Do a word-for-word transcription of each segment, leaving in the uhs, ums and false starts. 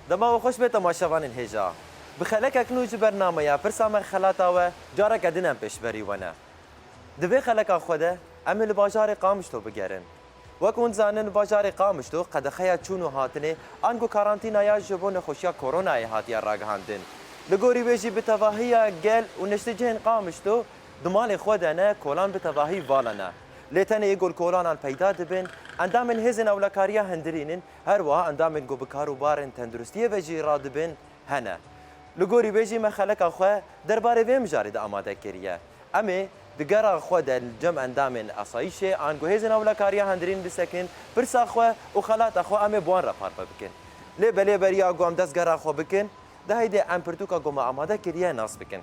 Dema we xweş be temaşevanên hêja. Bi xelekek nû ji bernameya Pirsa Me Xelata we careke din em pêşberî we ne. Di vê xeleka xwe de em ê li bajarê Qamişlo bigerin. Wek hûn dizanin, bajarê Qamişlo qedexeya çûn û hatinê ango karantînaya ji bo nexweşiya koronayê hatiye ragihandin. Li gorî wê jî bi tevahiya gel û neştecihên Qamişlo di malê xwe de ne, kolan bi tevahî vala ne. Lê tenê ê ku li kolanan peyda dibin, endamên hêzên ewlekariya hundirîn in, her wiha endamên ku bi kar û barên tenduristiyê ve jî radibin, hene. Li gorî wê jî me xeleka xwe derbarê vê mijarê de amade kiriye. Em ê di gera xwe de li cem endamên asayîşê ango hêzên ewlekariya hundirîn bisekinin, pirsa xwe û xelata xwe em ê bi wan re parve bikin. Lê belê beriya ku em dest gera xwe bikin, de heydê em pirtûka ku me amade kiriye nas bikin.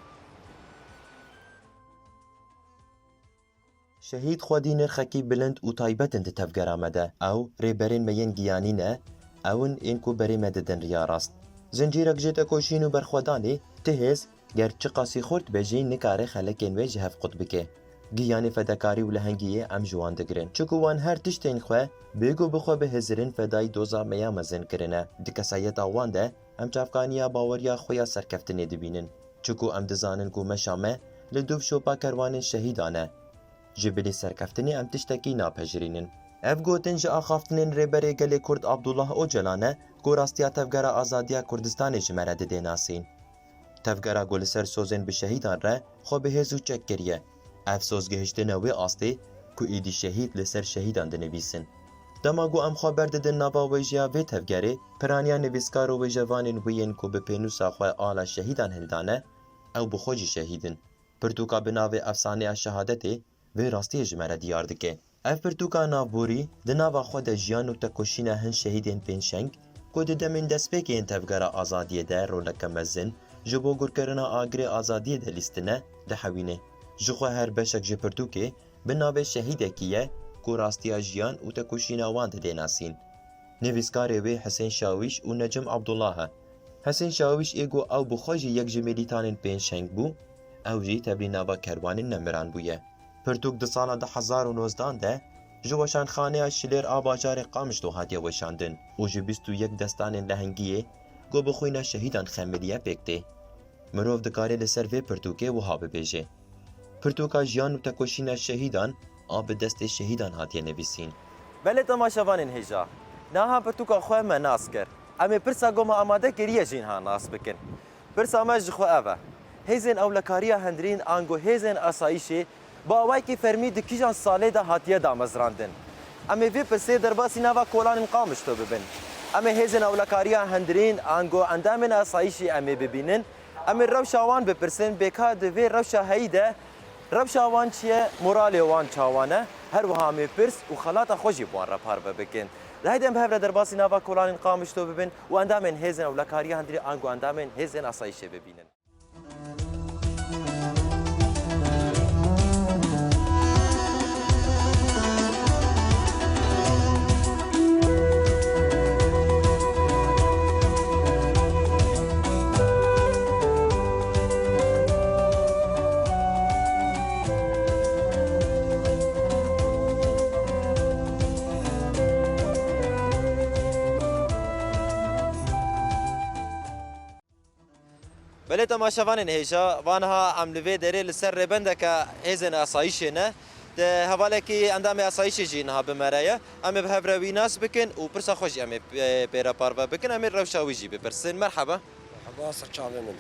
Şehîd xwedî nirxekî bilind û taybet in di tevgera me de. Ew rêberên me yên giyanî ne, ew in ên ku berê me didin riya rast. Zincîrek ji tekoşîn û berxwedanê, ti hêz, ger çiqasî xurt be jî, nikare xelekên wê ji hev qut bike. Giyanê fedekarî û lehengiyê em ji wan digirin. Çiku wan her tiştên xwe, bêgo bi xwe bihizirin, fedayî doza me ya mezin kirine. Di kesayeta wan de em çavkaniya baweriya xwe ya serkeftinê dibînin. Çiku em dizanin ku meşa me li dûv şopa kerwanên şehîdan e. Ji bilî serkeftinê em tiştekî napejirînin. Ev gotin ji axaftinên Rêberê Gelê Kurd Abdullah Ocalan e ku rastiya Tevgera Azadiya Kurdistanê ji me re didê nasîn. Tevgera ku li ser sozên bi şehîdan re xwe bi hêz û çek kiriye. Ev soz gihiştine wê astê ku êdî şehîd li ser şehîdan dinivîsin. Dema ku em xwe berdidin nava wêjeya vê tevgerê, piraniya nivîskar û wêjevanên wî yên ku bi pênûsa xwe ala şehîdan hildane, ew bi xwe jî şehîd in. Pirtûka bi navê Efsaneya Şehadetê vê rastiyê ji me re diyar dike. Ev pirtûka navborî di nava xwe de jiyan û tekoşîna hin şehîdên pênc şeng ku di demên destpêkê yên Tevgera Azadiyê de roleke mezin ji bo gurkirina agirê azadiyê de lîstine, dihewîne. Ji xwe her beşek ji pirtûkê bi navê şehîdekî ye ku rastiya jiyan û tekoşîna wan didê nasîn. Nivîskarê wê Hisên Şawîş û Necim Abdullah e. Hisên Şawîş ê ku ew bi xwe jî yek ji milîtanên pênc şeng bû, ew jî tevlî nava kerwanên nemiran bûye. Pirtûk di sala du hezar û nozdan de ji weşanxaneya Şilêr a bajarê Qamişlo hatiye weşandin û ji bîst û yek destanên lehengiyê ku bi xwîna şehîdan xemiliye pêk tê. Mirov dikare li ser vê pirtûkê wiha bibêje. Pirtûka jiyan û tekoşîna şehîdan a bi destê şehîdan hatiye nivîsîn. Belê temaşevanên hêja, niha pirtûka xwe me nas kir. Em ê pirsa ku me amade kiriye jî niha nas bikin. Pirsa me ji xwe ev e. Hêzên ewlekariya hundirîn ango hêzên asayîşê bi awayekî fermî di kîjan salê de hatiye damezrandin? Em ê vê pirsê derbasî nava kolanên Qamişlo bibin. Em ê hêzên ewlekariya hundirîn ango endamên asayîşê em ê bibînin. Em ê rewşa wan bipirsin, bê ka di vê rewşa heyî de rewşa wan çi ye, moralê wan çawa ne? Her wiha em ê pirs û xelata xwe jî bi wan re parve bikin. De heydê em bi hev re derbasî nava kolanên Qamişlo bibin û endamên hêzên ewlekariya hundirî ango endamên hêzên asayîşê bibînin. Belê temaşevanên hêja, van ha em li vê derê li ser rêbendeke hêzên asayîşê ne. Di hevalekî endamê asayîşê jî niha bi me re ye. Em ê bi hev re wî nas bikin û pirsa xwe jî em ê pê, pê re parve bikin. Em ê rewşa wî jî bipirsin. Merhaba. Merhaba, ser çavê min.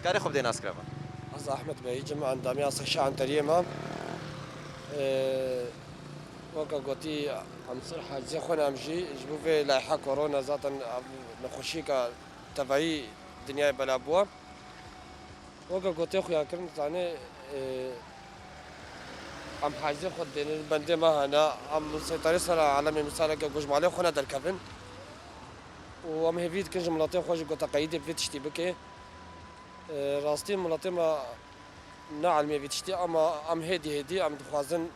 Karê xwe bidê nas kireva. Ez Ahmet Beyîc im, endamê asayîşa Enteriyê me. Ee, weke gotî, em ser hacizê xwe ne, em jî ji bo vê layha korona zaten ev nexweşiyeke tevayî dinyayê bela bûye. Weke gotê xuyakirin, zanê, e, em hacizê xwe dênin, bendê me hene, em seytarê ser alemê misaleke ku ji malê xwe ne derkevin. Û em hêvî dikin ji miletê xwe jî ku teqeyîdê bi vê tiştî bike. E, rastî miletê me ne elmê vê tiştî, ama em hêdî hêdî em dixwazin,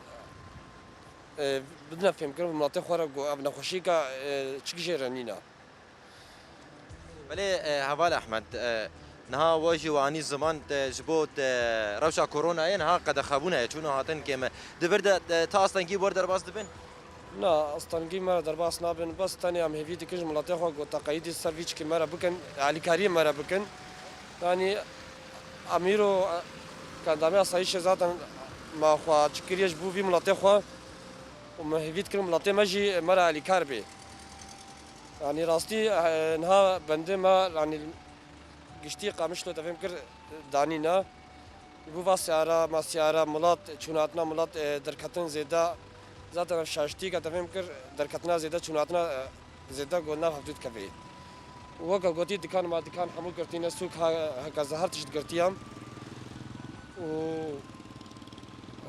e, bidine fêmkirin bi miletê xwe re ku ev nexweşîka, e, çik jê re nîne. Belê, e, heval Ehmed, e, niha we jî we anî ziman, e, ji bo, e, rewşa koronayê niha qedexebûn heye, çûn û hatin kêm e. Di vir de, e, ti astengî wer derbas dibin? Na, astengî me re derbas nabin, bes tenê em hêvî dikin ji miletê xwe ku teqeyîdî ser vî çikî me re bikin, alîkariyê me re bikin. Yanî em îro, e, endamê asayîşê zaten me xwe çi kiriye ji bo vî miletê xwe û me hêvî dikin miletê me jî me re alîkar bê. Yanî rastî, e, niha bendê me, yanî giştî Qamişlo tevêm kir, danî ne. Ji bo va siyara, ma siyara, milet, çûnatina milet, e, derketin zêde. Zaten ev şaştî ke tevêm kir, derketina zêde, çûnatina, e, zêde go nav hevdû dikeve. Û weke gotî dikan ma dikan hemû girtîne, sûk ha, heke ze her tişt girtiyam. Û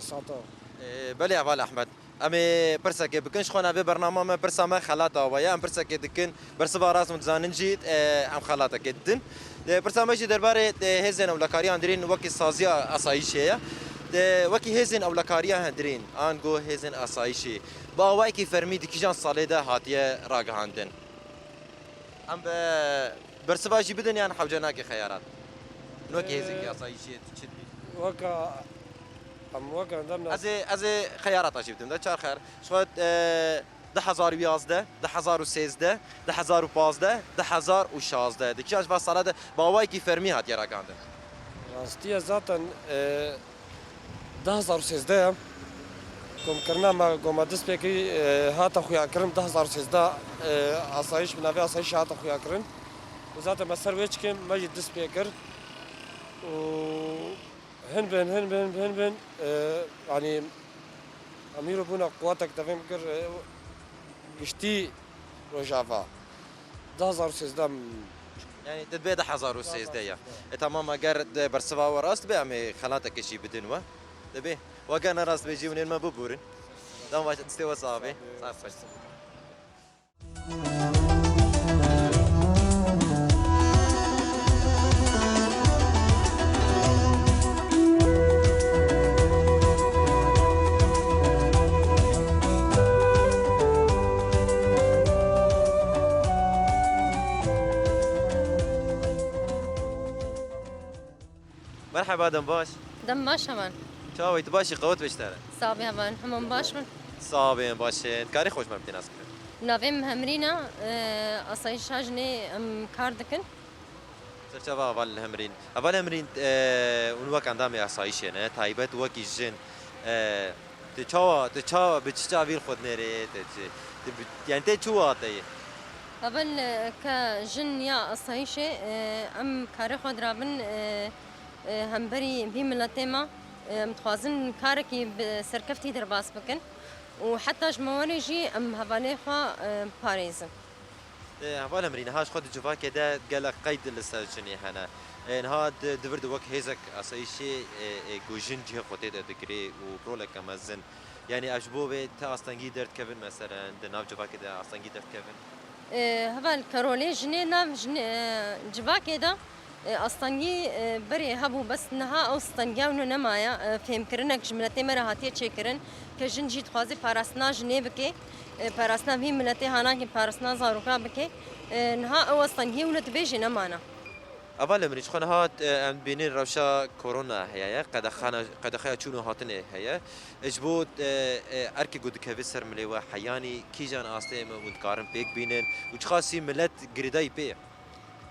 sata. Ee, belê heval Ehmed. Em ê pirsekê bikin, ji xwe navê bernama me pirsa me xelata we ye. Em pirsekê dikin, bersiva rast min dizanin jî, e, em xelatekê didin. E, pirsa me jî derbarê, e, hêzên ewlekariya hundirîn wekî saziya asayîşê ye. E, wekî hêzên ewlekariya hundirîn, ango hêzên asayîşê, bi awayekî fermî di kîjan salê de hatiye ragihandin? Em bi bersiva jî bidin yan hewce nake xeyarat? Wekî hêzekî, e, asayîşê tu çi dibî? Weka, em weka endam nas- Ez ê, ez ê xeyarata jî bidim de, çar xeyar. Ji xwe, e, du hezar û yazdeh, du hezar û sêzdeh, du hezar û pazdeh, du hezar û şazdeh. Di kîjan ji van sala de bi awayekî fermî hatiye ragihandin? Rastiye zaten, e, du hezar û sêzdeh ye. Komkirina me, ku me dest pê kirî, e, hate xuyakirin, du hezar û sêzdeh, e, asayîş, bi navê asayîşê hate xuyakirin. Û zaten me ser wê çikê me jî dest pê kir. Û hin bin, hin bin, hin bin, e, yanî em îro bûne quwetek tevêm kir, e, giştî Rojava. Du hezar û sêzdeh. Yanî, tu dibê du hezar û sêzdeh ya. E, tamam, eger di bersiva we rast be, em ê xelatekê jî bidin we. Dibê, we ger ne rast be jî, hûn ên me bibûrin. Dem baş, distê we sax be. Sax be. Merheba, dem baş. Dem baş heman. Çawa yî, tu baş î, qewet be ji te re. Sax bî heman, hemû baş bin. Sax bî, baş e. Dikarî xwe ji me bidî nas kirin? Navê min Hemrîn e, e, asayîşa jinê em kar dikin. Serçava heval Hemrîn. Heval Hemrîn, e, hûn wek endamê asayîşê ne, taybet wekî jin, e, tu çawa, tu çawa, bi çi çavî li xwe dinêrê, tu çi, tu bi, yani tê çi wateyê? Heval, e, ke jin ya asayîşê, e, em karê xwe dirabin, e, e, hemberî vî miletê me, e, em dixwazin karekî bi serkeftî derbas bikin û heta ji me werê jî em hevalê xwe, e, biparêzin. Ê, heval Emrî, niha ji xwe di civakê de gelek qeyd li ser jinê hene. Ê, niha di, di vir de wek hêzek asayîşê, ê, ê, ku jin cihê xwe tê de digirê û bi roleke mezin. Yanî ev ji bo vê ti astengî derdikevin, meselen, di nav civakê de astengî derdikevin? Ê, heval, ke rolê jinê nav jinê, ê, civakê de, e, astengî, e, berê hebû, bes niha ew stengiya wilo nemaye. E, fêmkirinek ji miletê me re hatiye çêkirin ke jin jî dixwaze parastina jinê bike, e, parastina vî miletê, hanakî parastina zaroka bike. E, niha ew astengiyê wilo dibê jî nemane. Heval Emrî, ji xwe niha, e, em dibînin rewşa korona heye ye, qedexana, qedexeya çûn û hatinê heye. E, ji bo, e, e, erkê ku dikeve ser milê we heyanî kîjan astê me hûn dikarin pêk bînin û çiqasî milet girêdayî pê ye?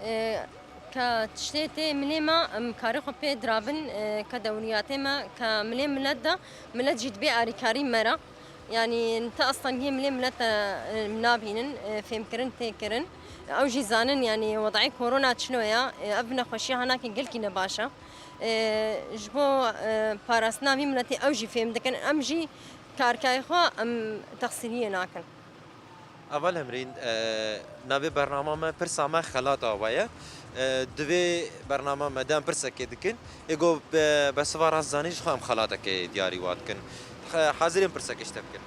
E, ke tiştê tê milê me, em karê xwe pê dirabin, e, ke dewriyatê me, ke milê milet de, milet jî dibê arîkarî me re. Yanî, ti astengiyê milê milet de, e, nabînin, e, fêmkirin tê kirin. Ew jî zanin, yanî, wedayê korona çilo ye, e, ev nexweşiya hanakê gelkî ne baş e. E, ji bo, e, parastina vî miletê ew jî fêm dikin, em jî karkayê xwe, em texsîriyê nakin. Heval Hemrîn, e, navê bernama me, pirsa me xelata we ye. E, di vê bernama me de em pirsekê dikin. Ê ku be, bersiva rast zanî, ji xwe em xelatekê diyarî wa dikin. Xe-, hazir in pirsekê ji te bikin?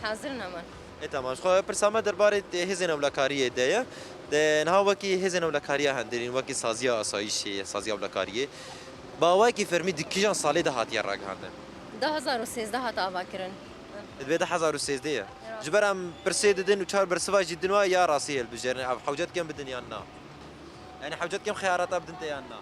Hazir in heman. Ê, tamam. Ji xwe pirsa me derbarê te-, hêzên ewlekariyê de ye. De niha wekî hêzên ewlekariya hundirîn, wekî saziya asayîşê, saziya ewlekariyê, bi awayekî fermî di kîjan salê de hatiye ragihandin? Du hezar û sêzdeh hat avakirin. Divê du hezar û sêzdeh ye. Rast. Ji ber em pirsê didin û çar bersiva jî din wa ya rastî hilbijerin. Ev hewce dikin bidin yan na? Yani hewce dikin xeyarata bidin te yan na?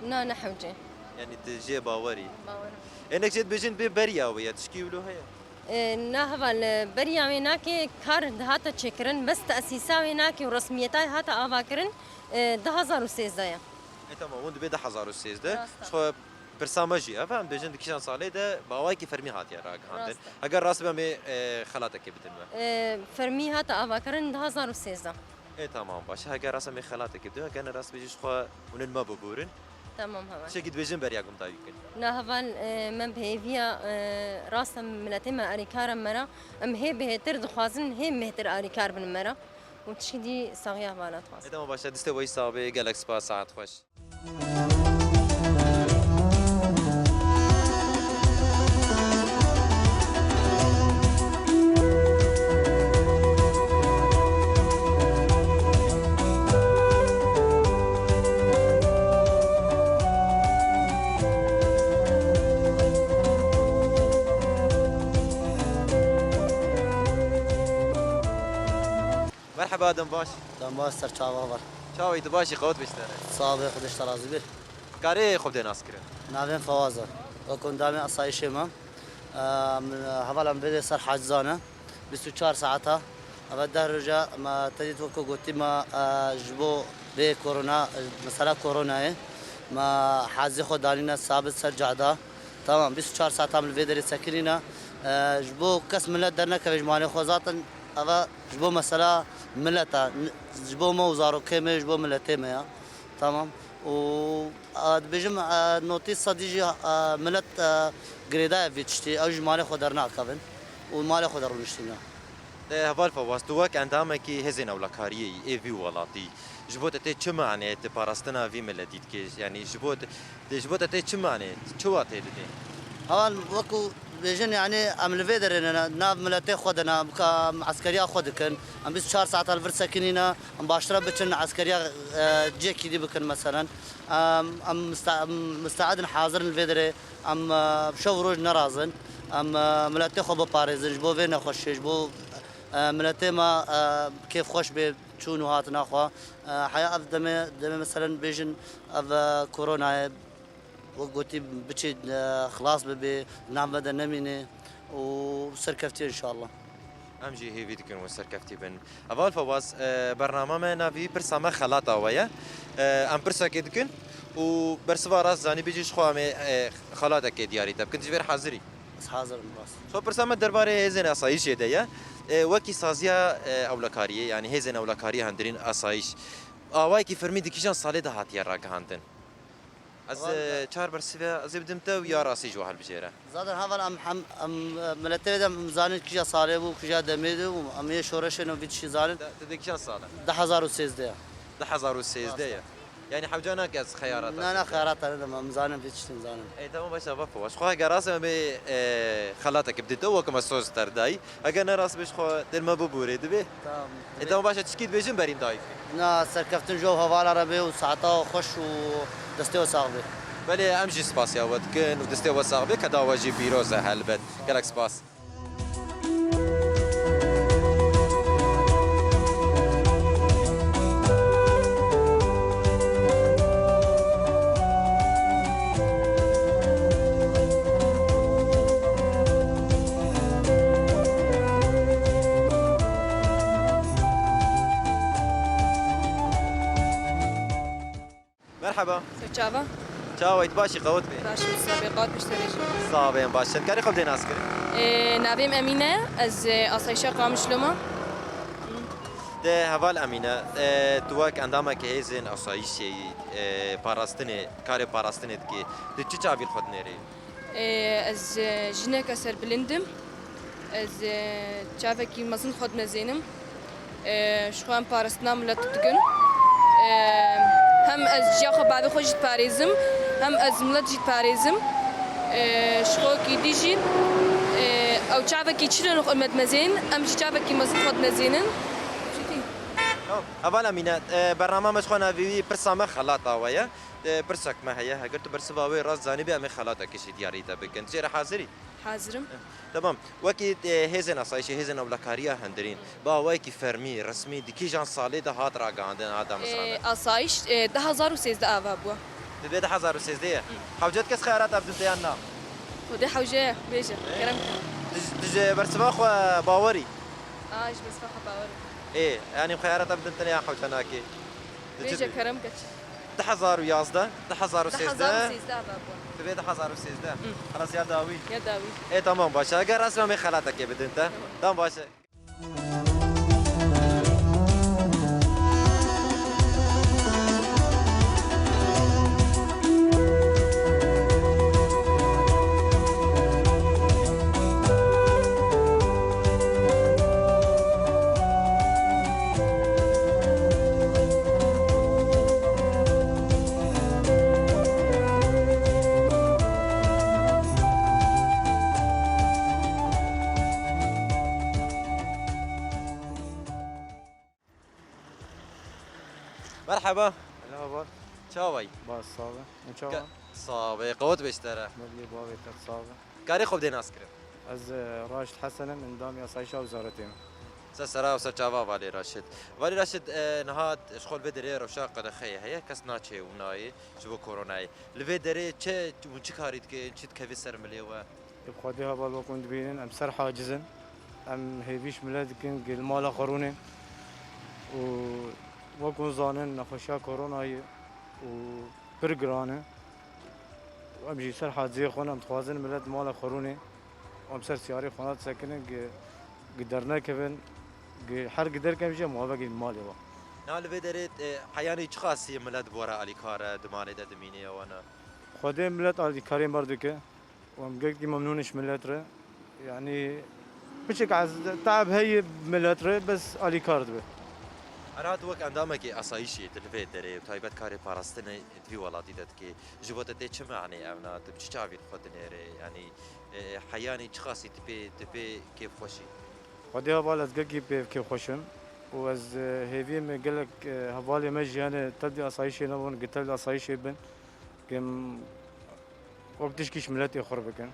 Na, ne hewce. Yani tu jê bawer î? Bawer im. Ê nek jê dibêjin bê beriya wê ye, tişkî wilo heye? E, na heval, e, beriya wê nake kar dihate çêkirin, bes tesîsa wê nake û resmiyetayê hate avakirin, e, du hazar û sêzdeh ye. E, tamam, hûn dibê du hazar û sêzdeh. Rast e. Ji xwe pirsa me jî ev e, em dibêjin di kîjan salê de bi awayekî fermî hatiye ragihandin. Rast e. Heger rast be, em ê, e, xelatekê bidin me. E, fermî hate avakirin du hazar û sêzdeh. Ê, tamam, baş e. Heger rast em ê xelatekê bidin, heger ne rast bêjî ji xwe hûn ê li me bibûrin. Tamam, heval. Tiştekî dibêjin beriya ku em dayî bikin. Na heval, e, me bi hêviya, e, rast e miletê me alîkar e me re. Em hê bihêtir dixwazin, hê mêhtir alîkar bin me re. Û tişkî dî saxiya hevala dixwazin. Ê, tamam, baş e. Destê we yî sax be, gelek spas, saet xweş. Merheba, dem baş. Dem baş, ser çava var. Çawa yî, tu baş î, qewet bê ji te re. Sax be, Xwedê ji te razî be. Karê xwe bidê naskirin. Navê min Fewaz e. Wek endamê asayîşê me. Em, heval em vê de ser hacizan e. Bîst û çar saeta. Eve deh roja me te dît wekî gotî me, e, ji bo vê korona, e, mesela koronayê me hacizê xwe danîne sabit ser cada. Tamam, bîst û çar saeta em li vê derê sekinîne. E, ji bo kes milet dernekeve ji malê xwe zaten eve ji bo mesela milet e, n-, ji bo me û zarokê me, ji bo miletê me ya. Tamam. Û, e, dibêjim, e, notî sedî jî, e, milet, e, girêdaye vê tiştî. Ew ji malê xwe dernakevin û malê xwe de rûniştîne. Te heval Fewaz, tu wek endamekî hêzên ewlekariyê yî ê vî welatî, ji bo te tê çi manê tu parastina vî miletî dikê? Yanî ji bo te, tê, ji bo te tê çi manê? Çi wa tê didê? Heval, wekû dibêjin, yanî em li vê derê ne, nav miletê xwe de ne, em ka-, em eskeriya xwe dikin. Em bîst û çar saeta li vir sekinîne. Em baştir e biçin eskeriya, e, cihekî dî bikin meselen. Em, em mista-, em misteed in, hazir in li vê derê. Em, e, bi şev û roj nerazin. Em, e, miletê xwe biparêzin ji bo vê nexweşiyê, ji bo, e, miletê me, e, kêfxweş bê çûn û hatina xwe. E, heya ev demê, demê meselen bêjin ev, e, koronayê. Wek gotî biçê, e, xilas bibê, nav me de nemîne û serkeftiye înşallah. Em jî hêvî dikin hûn serkeftî bin. Heval Fewaz, e, bernama me navî pirsa me xelata we ye. E, em pirsekê dikin û bersiva rast zanîbî jî ji xwe em ê, e, xelatekê diyarî te bikin. Tu ji vê re hazir î? Ez hazir im, rast. Xwe pirsa me derbarê hêzên asayîşê de ye. E, wekî saziya, e, ewlekariyê, yanî hêzên ewlekariyê hundirîn asayîş, awayekî fermî di kîjan salê de hatiye ragihandin? Ez, Wan e, çar bersiva ez ê bidim te û ya rastî ji we hilbijêre. Zaten heval em hem, em, e, miletê de em zanin kîja salê bû, kîja demê de û em yê şoreşê no vî tiştî zanin. Te, te de kîjan sal e? Du hazar û sêzdeh. Du hazar û sêzdeh ye. Yanî hewca nake ez xeyarata Na, na, xeyarata nedim, em zanin vî tiştî zanin. Ê, tamam, baş e, heval Fewaz. Xwe heger rast em ê, e, xelatekê bidî te, wek me soz ter dayî. Heger ne rast be ji xwe dê li me bibûrê, dibê? Tamam. Ê, tamam, baş e, tişkî dibêjin berî em dayî bikin. Na, serkeftin ji we hevala re bê û saeta we xweş û destê we sax bê. Belê, em jî spasiya we dikin û destê we sax bê, keda we jî pîroz e helbet. Gelek spas. Merheba. Ser çava. Çawa yî, tu baş î, qewet bê. Baş im, sax bê, qewet bê ji te re jî. Sax bê, em baş in. Karê xwe bidê naskirin. Ê, navê min Emîne, ez, ê, asayîşa Qamişlo me. De heval Emîne, e, tu wek endamekî hêzên asayîşê yî, e, parastinê, karê parastinê dikî, tu çi çavî li xwe dinêrî? Ê, ez, e, jineke serbilind im. Ez, e, çavekî mezin xwe dimezênim. E, ji xwe em parastina milet dikin. E, hem ez ciya xwe bavê xwe jî diparêzim, hem ez milet jî diparêzim. E, ji xwe wekî dî jî, e, ew çavekî çi ne li xwe me dimezên, em jî çavekî mezin xwe dimezênin. Heval Emîne, e, bernama me ji xwe navî wî pirsa me xelata we ye. E, pirsek me heye, heger tu bersiva wê rast zanîbî, em ê xelatekê jî diyarî te bikin. Tu jê re hazir î? Hazir im. Tamam. Wekî, e, hêzên asayîşê, hêzên ewlekariya hundirîn, bi awayekî fermî, resmî, di kîjan salê de hat ragihandin, hat damezrandin? E, asayîş, e, du hazar û sêzdeh ava bû. Divê du hazar û sêzdeh ye. Hı. Hewce kes xeyara te bidin te yan na? Xwedê hewce ye, bêje, kerem ke. Tu ji, tu ji Ji bersiva xwe bawerî. A, ji bersiva xwe bawerî. Ê, yanî xeyara te bidin tenê ya hewce nake. Bêje kerem ke çi? Du hezar û yazdeh, du hezar û sêzdeh. Du hezar û sêzdeh ve bû. Divê du hezar û sêzdeh. Hı. Xelas ya dawî. Ya dawî. Ê, tamam, baş e. Eger rast be em ê xelatekê bidin te. Tamam. Tamam, baş e. Merheba. Hello, heval. Çawa yî? Baş, sax be. Hûn çawa? Ka-, sax be. Qewet be ji te re. Belê, bavê te sax be. Karê xwe bidê naskirin. Ez, e, Raşid Hesen im, endamê asayişa wizaretê me. Ser sera û ser çava valê Raşid. Valê Raşid, e, niha ji xwe li vê derê rewşa qedexeyê heye, kes naçê û nayê ji bo koronayê. Li vê derê çi, hûn çi karî dikin, çi dikeve ser milê we? Bi Xwedê heval, wek hûn dibînin, em ser haciz in. Em hêvî ji milet dikin, gel mala xwe rûnên. Û wek hûn zanin, nexweşiya koronayê û pir giran e. Em jî ser haciyê xwe ne, em dixwazin milet mala xwe rûnê. Em ser siyarê xwe ne disekinin, gi, gi dernekevin, gi her gi derkem jî em ava gin malê we. Na li vê derê, e, heyanî çiqasî milet bi we re alîkar e, di malê de dimîne ya wana? Xwedê milet alîkarê me dike. Em gelkî memnûn in ji milet re. Yanî piçek ez, teab heye milet re, bes alîkar dibe. Erhat, wek endamekî asayîşê tu li vê derê û taybet karê parastinê di vî welatî de dikê, ji bo te tê çi manê evna? Tu bi çi çavî li xwe dinêrê? Yanî, e, heyanî çiqasî tu pê, tu pê kêfxweş î? Xwedê heval, ez gelkî pê kêfxweş im û ez, e, hêviyê me gelek, e, hevalê me jî hene tevlî asayîşê nebûn, gi tevlî asayîşê bin. Gim wek tişkî ji miletê xwe bikin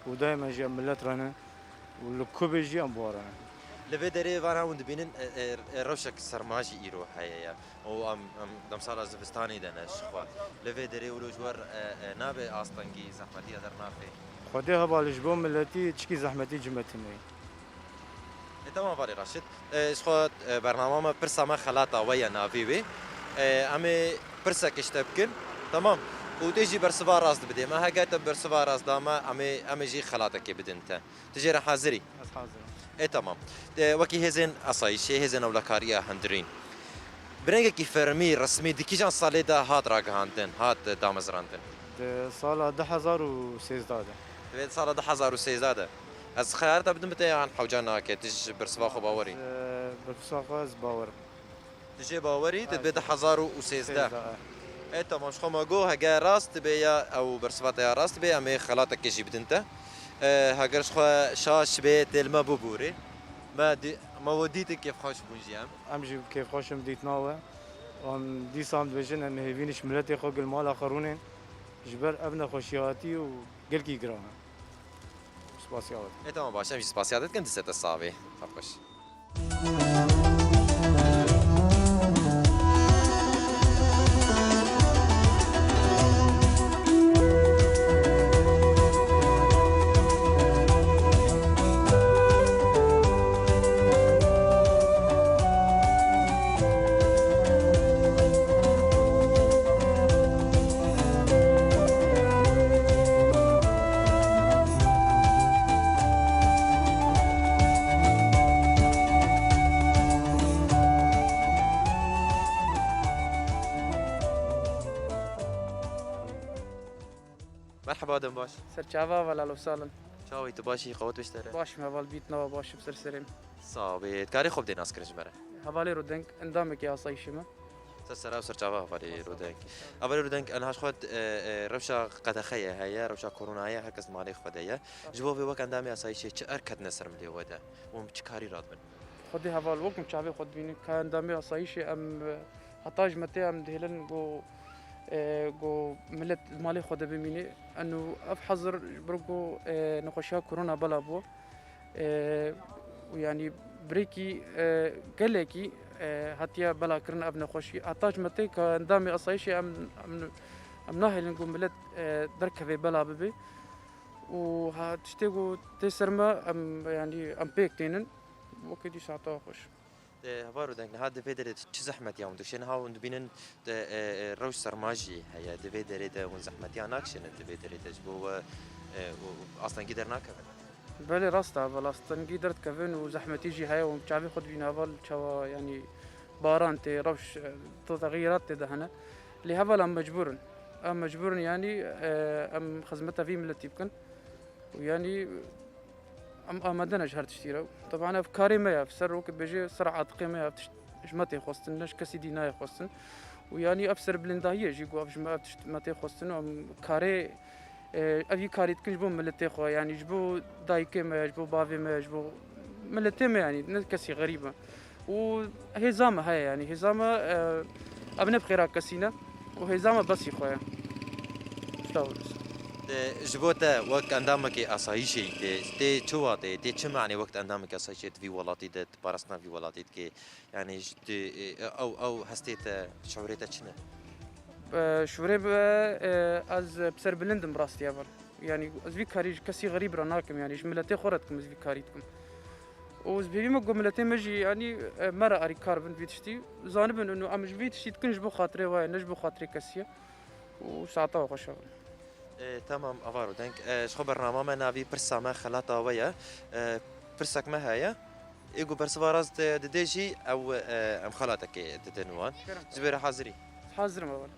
û daîmen jî em milet re ne û li ku be jî em bi we re ne. Li vê derê van hewin dibînin, e, e, e, rewşek serma jî îro heye ya. Û em, em demsala zivistanê de ne ji xwe. Li vê derê wilo ji we re, e, e, nabe astengî, zehmetî ya dernapê? Xwedê hevalê, ji bo miletî çikî zehmetî cimetî neyê. E, tamam, Valî Raşid. E, ji xwe, e, bernama me, pirsa me xelata we ye navê wê. E, em ê pirsek ji te bikin. Temam. Û tê jî bersiva rast bidê me. Heger te bersiva rast da me, em ê, em ê jî xelatekê bidin te. Tu jê re hazir î? Ez hazir im. E, temam. E, wekî hêzên asayîşê, hêzên ewlekariya hundirîn, bi rengekî fermî, resmî, di kîjan salê de hat ragihandin, hat, e, damezrandin? Di sala du hezar û sêzdeh de. Divê di sala du hezar û sêzdeh de. Ez xeyara te bidim bi te yan hewce nake, tu ji bersiva xwe bawer î? Ez, e, bersiva xwe ez bawer im. Tu jê bawer î, tu dibê du hezar û sêzdeh. Sêzdeh, e. E, tamam, ji xwe me got, hege rast dibe ya ew bersiva te ya rast dibe, em ê xelatekê jî bidin te. E, heger ji xwe şaş bê, tê li me bibûrê. Me dî-, me we dîtin kêfxweş bûn jî em. Em jî kêfxweş in bi dîtina we. Em dîsa em dibêjin, em hêvî ne ji miletê xwe, gel mala xwe rûnên. Ji ber ev nexweşiya hatî û gelkî giran e. Spasiya we dikim. E, tamam, baş, em jî spasiya te dikin, dîsa te sax bê. Xweş. Merheba, dem baş. Serçava, heval, ahlen û sahlen. Çawa yî, tu baş î, qewet be ji te re. Baş im heval, dîtina we baş e, bi ser serê me. Sax bê. Dikarî xwe bidê naskirin ji me re? Hevalê Rûdeng, endamekî asayîşê me. Ser sera û ser çava hevalê Rûdeng. Hevalê Rûdeng, niha ji xwe, e, e, rewşa qedexeyê heye, rewşa koronayê, her kes di malê xwe de ye. Ji bo vê wek endamê asayîşê çi erk ketine ser milê we de? Hûn bi çi karî radibin? Xwedê heval, wek hûn çavê xwe dibînin, ka endamê asayîşê em, e, heta ji me tê em dihêlin ku, e, ku milet di malê xwe de bimîne. Eno ev hezir ji ber ku, e, nexweşiya korona bela bû. E, û yanî birêkî, e, gelekî, e, hatiye bela kirin ev nexweşî. Heta ji me tê ka endamê asayîşê em, em, em nahêlin ku milet, e, derkeve bela bibe. û ha tiştê ku tê ser me, em, yanî em pêk tênin, wekî dî saeta xweş. Te heval û deng, niha di vê derê çi zehmetî hûn dikişîn? Niha hûn dibînin te, e, e, rewş serma jî heye. Di vê derê de hûn zehmetiya nakişînin di vê derê de ji bo we, e, û, û astengî dernakevin? Belê, rast e, heval, astengî derdikevin û zehmetî jî heye û çavê xwe dibîne heval çawa, yanî baran tê, rewş, e, texîrat tê de hene. Lê heval em mecbûr in. Em mecbûr in, yanî, e, em xizmeta vî miletî bikin. Û yanî em amade ne ji her tiştî re. Teban ev karê me ye, ev ser weke bêjê ser atiqê me ye, ev tişt ji me tê xwestin, ne ji kesî dî nayê xwestin. Û yanî ev serbilindahiyê jî ku ev ji me, ev tişt me tê xwestin û em karê, e, ev yî karî dikin ji bo miletê xwe, yanî ji bo dayikê me ye, ji bo bavê me ye, ji bo miletê me, yanî ne kesî xerîb e. Û hêza me heye, yanî hêza me, e, ev ne bi xêra kesî ne û hêza me besî xwe ye. Ji te re. Te, ji bo te wek endamekê asayîşê tê, tê çi wateyê, tê çi manê wek endamekê asayîşê di vî welatî de, di parastina vî welatî dikê? Yanî ji tu, e, ew, ew hestê te, şiûrê te çi ne? E, şiûrê me, e, ez bi serbilind im rastî heval. Yanî ez vî karî ji kesî xerîb re nakim, yanî ji miletê xwe re dikim, ez vî karî dikim. Û ez bi hêvî me ku miletê me jî, yanî, e, me re alîkar bin vî tiştî. Zanibin û em ji vî tiştî dikin ji bo xatirê we ye, ne ji bo xatirê kesî ye. Û saeta we xweş heval. E, temam, heval û deng. E, ji xwe bernama me navî pirsa me xelata we ye. E, pirsek me heye. Ê ku bersiva rast, e, didê jî ew, e, em xelatekê didin wan. Kerem. Ji bê re hazirî? Hazir im heval.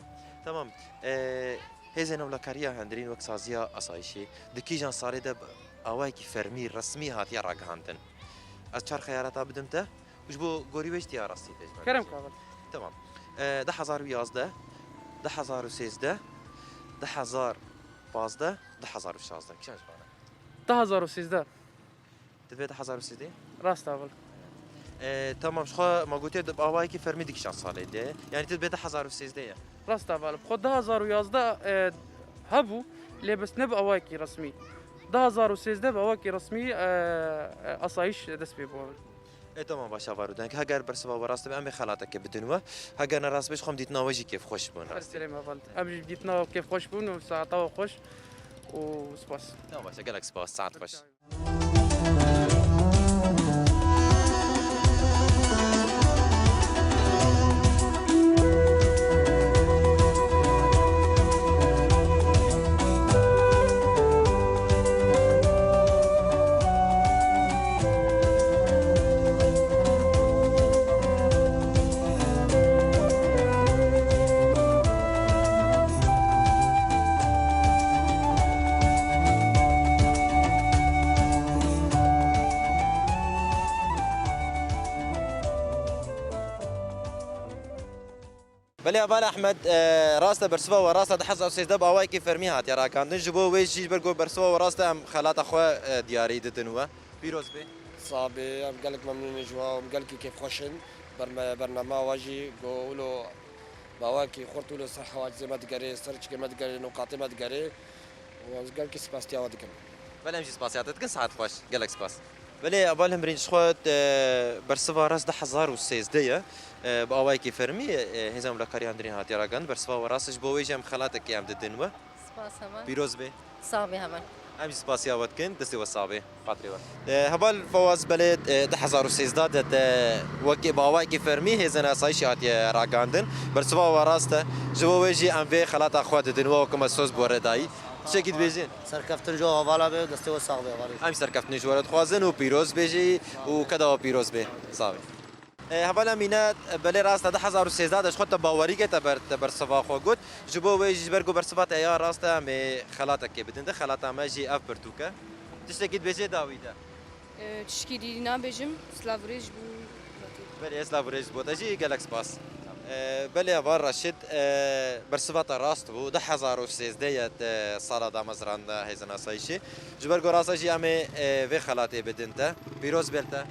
Tamam. E, Hêzên Ewlekariya Hundirîn wek saziya asayîşê di kîjan salê de bi awayekî fermî, resmî hatiye ragihandin? Ez çar xeyarata bidim te û ji bo gorî wê jî tiya rastî bêj. Kerem ka heval. Tamam. E, du hezar û yazdeh, du hezar û sêzdeh, du hezar pazdeh, du hezar û şazdeh. Kîjan ji wan e? Du hezar û sêzdeh. Divê du hezar û sêzdeh? Rast e heval. E, tamam, ji xwe me gotiye di bi awayekî fermî di kîjan salê de. Yanî tu dibê du hezar û sêzdeh ye. Rast e heval. Bi xwe du hezar û yazdeh, e, hebû, lê bes ne bi awayekî resmî. Du hezar û sêzdeh bi awayekî resmî, e, e, asayîş dest pê bû heval. E, tamam, baş e, heval û deng. Heger bersiva we rast be, em ê xelatekê bidin we. Heger ne rast be, ji xwe em dîtina we jî kêfxweş bûn. Her rastî. Serê me heval. Em jî dîtina we kêfxweş bûn û saeta we xweş û spas. Tamam, baş e, gelek spas, saet xweş. Belê, heval Ehmed, e, rast e, bersiva we rast e, du hezar û sêzdeh bi awayekî fermî hatiye ragihandin. Ji bo wê jî, ji ber ku bersiva we rast e, em xelata xwe, e, diyarî didin we. Pîroz bê. Sax bê, em gelek memnûn in ji we, em gelekî kêfxweş in. Berme-, bernama we jî ku wilo bi awayekî xurt wilo ser hewacizê me digerê, ser çikê me digerê, nokatê me digerê. Û ez gelekî spasiya we dikim. Belê, em jî spasiya te dikin, saet xweş. Gelek spas. Belê, heval Himrîn, ji xwe, e, bersiva rast du hezar û sêzdeh ye. E, bi awayekî fermî, e, Hêzên Ewlekariya Hundirîn hatiye ragihandin. Bersiva we rast e, ji bo wê jî em xelatekê em didin we. Spas heval. Pîroz bê. Sax bê heval. Em jî spasiya we dikin, destê we sax bê, xatirê we. E, heval Fawaz, belê, e, du hezar û sêzdeh de te wekî bi awayekî fermî Hêzên Asayîşê hatiye ragihandin. Bersiva we rast e. Ji bo wê jî em vê xelata xwe didin we, wekî me soz bi we re dayî. Tiştekî dibêjin? Serkeftin ji hevala be, destê we sax be, hevalê. Em serkeftinê ji we re dixwazin û pîroz bê jî û keda we pîroz bê. Sax bê. E, hevala Mînet, belê rast e, du hezar û sêzdeh de ji xwe te bawerî ke te ber, te bersiva xwe got. Ji bo wê jî, ji ber ku bersiva te ya rast e, em ê xelatekê bidin te. Xelata me jî ev pirtûk e. Tiştekî dibêjê dawî de? E, tişkî dî nabêjim, silav û rêz ji bo. Belê, silav û rêz ji bo te jî, gelek spas. E, belê, heval Reşîd, e, bersiva te rast bû. Du hezar û sêzdeh ye te sala damezrandina Hêzên Asayîşê. Ji ber ku rast e jî em ê, e, vê xelatê bidin te. Pîroz bê li te.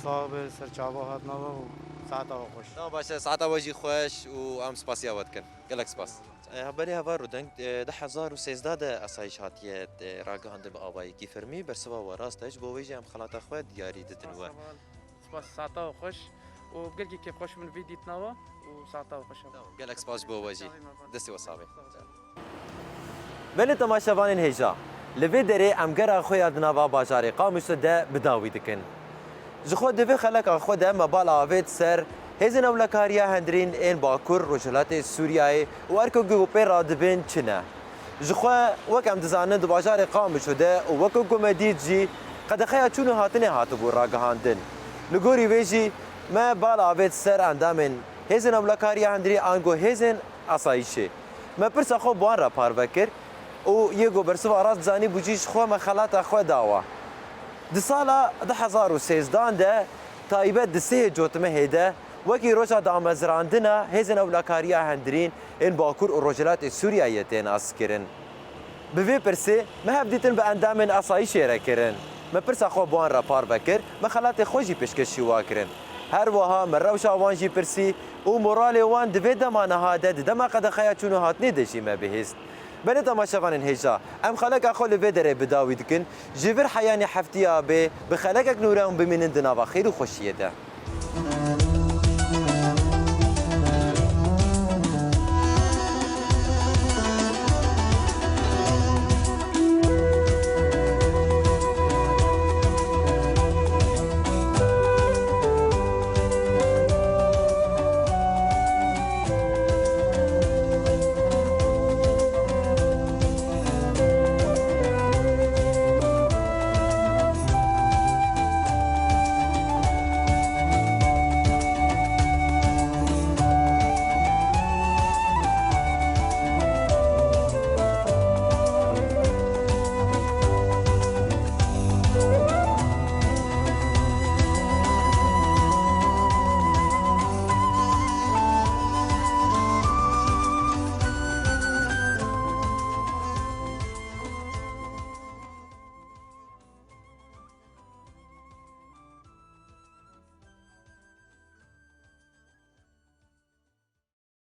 Sax be, ser çava hatina we û saeta we xweş. Tamam, baş e, saeta we jî xweş û em spasiya we dikin. Gelek spas. E, belê, heval Rûdeng, e, du hezar û sêzdeh de asayîş hatiye, e, ragihandin bi awayekî fermî, bersiva we rast e, ji bo wê jî em xelata xwe diyarî didin we. Spas, heval. Spas, saeta we xweş û gelkî kêfxweş bûn vî dîtina we û saeta we xweş. Tamam, gelek spas ji bo we jî. Destê we sax be. Belê, temaşevanên hêja, Li vê derê em gera xwe ya di nava bajarê Qamişlo de bi dawî dikin. Ji xwe di vê xeleka xwe de me bal avêt ser hêzên ewlekariya hundirîn ên Bakur Rojhilatê Sûriyeyê û erkê ku pê radibin çi ne. Ji xwe, wek em dizanin, di bajarê Qamişlo de û wek ku me dît jî, qedexeya çûn û hatinê hatibû ragihandin. Li gorî wê jî me bal avêt ser endamên hêzên ewlekariya hundirî ango hêzên asayîşê. Me pirsa xwe bi wan re parve kir û yê ku bersiva rast dizanîbû jî ji xwe me xelata xwe dawa. Di sala du hezar û sêzdan de, taybet di sihê cotmehê de, wekî roja damezrandina hêzên ewlekariya hundirîn ên Bakur û Rojhilatê Sûriyeyê tê naskirin. Bi vê pirsê me hevdîtin bi endamên asayîşê re kirin. Me pirsa xwe bi wan re parve kir, me xelatê xwe jî pêşkêşî wa kirin. Her wiha me rewşa wan jî pirsî û moralê wan di vê dema niha de, di dema qedexeya çûn û hatinê de jî me bihîst. Belê temaşevanên hêja, em xeleka xwe li vê derê bi dawî dikin, ji vir heyanî heftiya bê, bi xelekek nû re hûn bimînin di nava xêr û xweşiyê de.